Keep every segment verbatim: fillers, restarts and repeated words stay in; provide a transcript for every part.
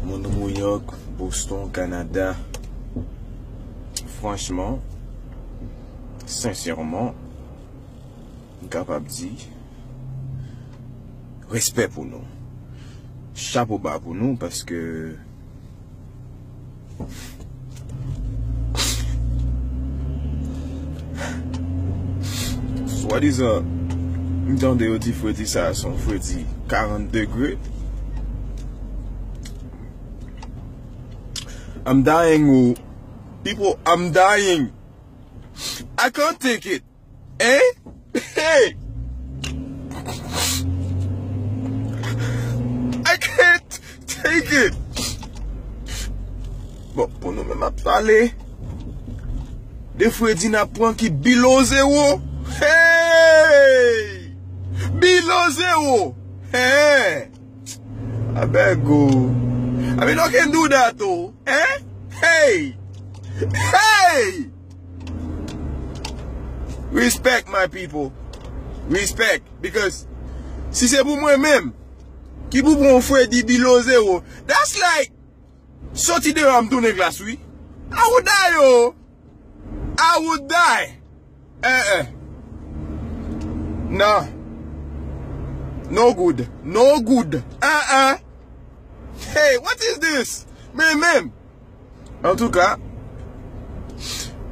Moun New York, Boston, Canada, franchman, sensèman, m kapab di, respè pou nou. Chapo ba pou nou, paske swadizan, m tande yo di fredi sa a se yon fredi karant degre. I'm dying, oh. People, I'm dying. I can't take it. Hein? Hey! I can't take it. Bon, pou nou menm ap pale de fredi n ap pran ki bilo zewo. Hey! Bilo zewo. Hey! I beg you. I mean, you can do that too. Eh? Hey! Hey! Respect, my people. Respect. Because si se pou mwen menm, ki pou pran yon fredi bilo zewo, that's like soti deyò a m tounen glas, wi. I would die, yo. I would die. Eh, eh. No. No good. No good. Eh, eh. Hey, what is this? Men, men. Antouka,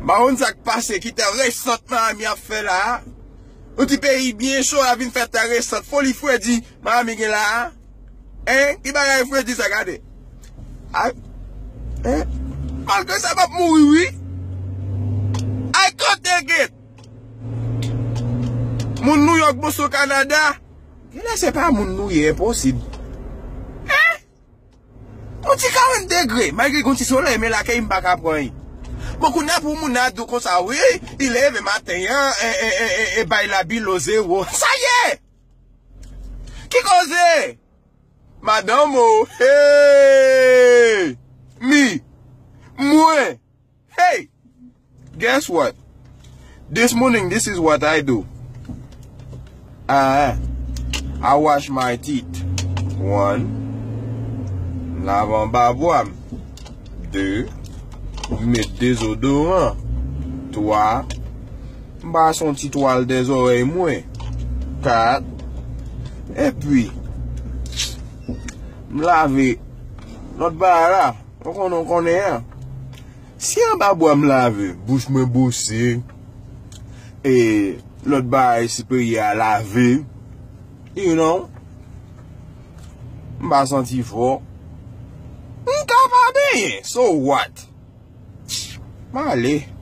m pa konn sa k pase, ki tan resant Miami ap fè la a. Yon ti peyi byen cho a vin fè tan resant. Foli fredi Miami gen la a. Hein? Ki bagay fredi sa, gade. Ay. Hein? Malgre sa, m ap mouri, wi. I can't take it. Moun New York, Boston, Canada. Genlè se pa moun nou ye, enposib. Hein? Yon ti karant degre, malgre gen yon ti solèy, men lakay m pa ka pran. Bon, kounye a pou moun nan di w konsa, wi, li leve maten an, e, e, e, e, e bay la bilo zewo. Sa ye! Ki koze? Madanm ou, hey! Mi! Mwen! Hey! Guess what? This morning, this is what I do. Ah, I wash my teeth. One. M lave anba bwa m. De. M met dezodoran. Twa. M pase yon ti twal dè zòrèy mwen. Kat. Epi, m lave lòt bagay la. Ou konnen, ou konnen an. Si anba bwa m lave, bouch mwen bwose, e lòt bagay siperye a lave, you know, m pa santi fò, m ka pa benyen, so what? M ale.